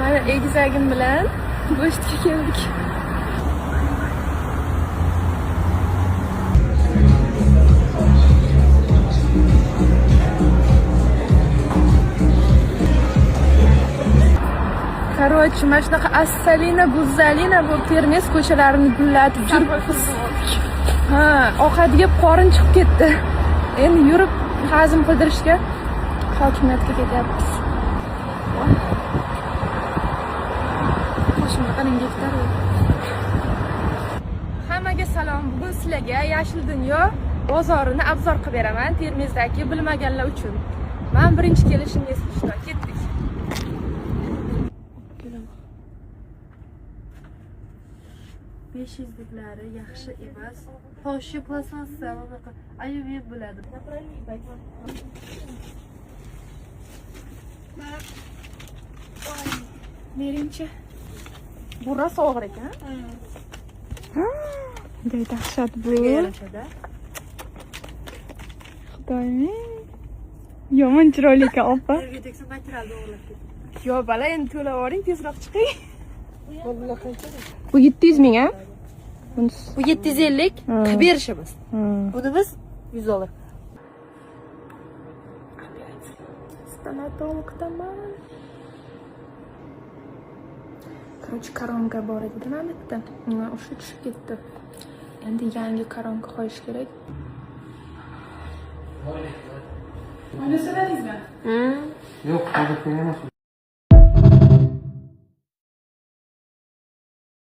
Mana egizagim bilan go'shtga keldik. Короче, mana shunaqa assalina buzzalina bo'lib Termiz ko'chalarini gullatib yuribmiz. Ha, ovqat yeb qorin chiqib ketdi. Endi yurib hazm qildirishga hokimiyatga ketyapmiz. Qoshimga qarang, gektar. Hammaga salom. Bugun sizlarga Yashil dunyo bozorini обзор qilib beraman Termizdagi bilmaganlar uchun. Men birinchi kelishim esda, ketdik. Besh yuzliklari yaxshi emas. Toshi plastmassa, bunaqa alyumin bo'ladi. Beringchi. Bu rosa og'ir ekan. Bunday dahshat bu. Yarashadi. Xudoyim. Yomon chiroyli ekan, opa. Yerga tegsa materialni o'g'irlab ketadi. Yo, bala, endi to'lab oling, tezroq chiqing. Bu 700 ming, a? Bunisi. Bu 750 qilib berishimiz. Bunimiz 100 dollar. Stomatologdaman. Короче, koronka bor edi mana bitta. O'sha tushib ketdi. Endi yangi koronka qo'yish kerak. Yo'q, hozir emas u.